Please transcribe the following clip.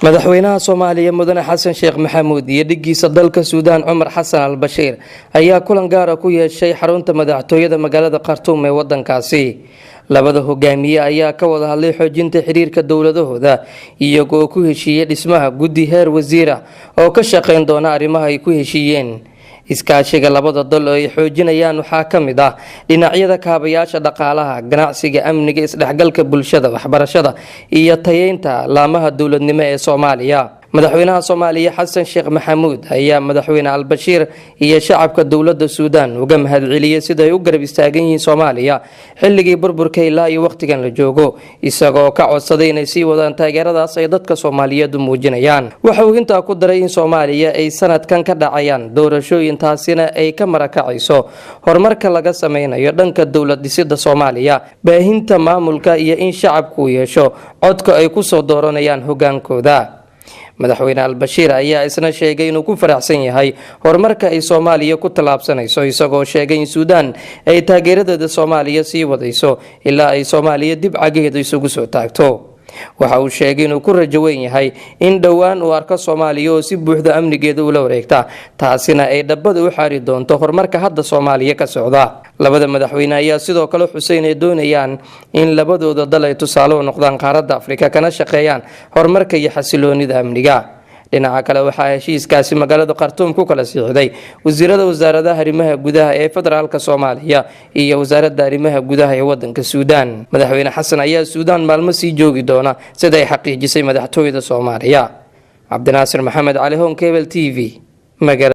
Madaxweynaha Soomaaliya, Mudane Xasan Sheekh Maxamuud, iyo dhigiisa dalka Suudaan, Cumar Xasan Al Bashiir, ayaa kulan gaara ku yeeshay xarunta madaxtooyada magaalada Khartuum ee wadankaasi. Labada hogaamiye ayaa ka wada hadlay xoojinta xiriirka dowladahooda, iyagoo ku heshiiyey dhismaha guddi heer wasiir ah oo ka shaqeyn doona arrimaha ay ku heshiiyeen. Iskaashiga labada dal oo ay xoojinayaan waxaa ka mid ah dhinacyada kaabayaasha dhaqaalaha, ganacsiga, amniga, isdhexgalka bulshada, waxbarashada iyo tayeynta laamaha dowladnimo ee Soomaaliya. Madaxweynaha Soomaaliya, Xasan Sheekh Maxamuud, ayaa Madaxweyne Albashiir iyo shacabka dowlada Suudaan uga mahadceliyey sida ay u garab istaagan yihiin Soomaaliya xilligii burburka ilaa iyo wakhtigan la joogo, isagoo ka codsaday inay sii wadaan taageeradaas ay dadka Soomaaliyeed u muujinayaan. Waxa uu intaa ku daray in Soomaaliya ay sanadkan ka dhacayaan doorashooyin, taasina ay ka marakacayso horumarka laga sameynayo dhanka dowlad dhisida Soomaaliya, baahinta maamulka iyo in shacabku yeesho codka ay kusoo dooranayaan hogaankooda. Madaxweyne Albashiir ayaa isna sheegay inuu ku faraxsan yahay horumarka ay Soomaaliya ku tallaabsanayso, isagoo sheegay in Suudaan ay taageeradeeda Soomaaliya sii wadayso ilaa ay Soomaaliya dib cagaheeda isugu soo taagto. Waxa uu sheegay inuu ku rajo weyn yahay in dhowaan uu arko Soomaaliya oo si buuxda amnigeeda ula wareegta, taasina ay dhabbada u xaari doonto horumarka hadda Soomaaliya ka socda. Labada madaxweyne ayaa sidoo kale xusay inay doonayaan in labadooda dal ay tusaale u noqdaan qaaradda Afrika, kana shaqeeyaan horumarka iyo xasiloonida amniga. Dhinaca kale, waxaa heshiiskaasi magaalada Khartuum ku kala siixday wasiirada wasaaradaha arrimaha gudaha ee federaalka Soomaaliya iyo wasaaradda arrimaha gudaha ee wadanka Suudaan. Madaxweyne Xasan ayaa Suudaan maalmo sii joogi doona, sida ay xaqiijisay madaxtooyada Soomaaliya. Cabdinaasir Maxamed Cali, Horn Cable TV, magaalada.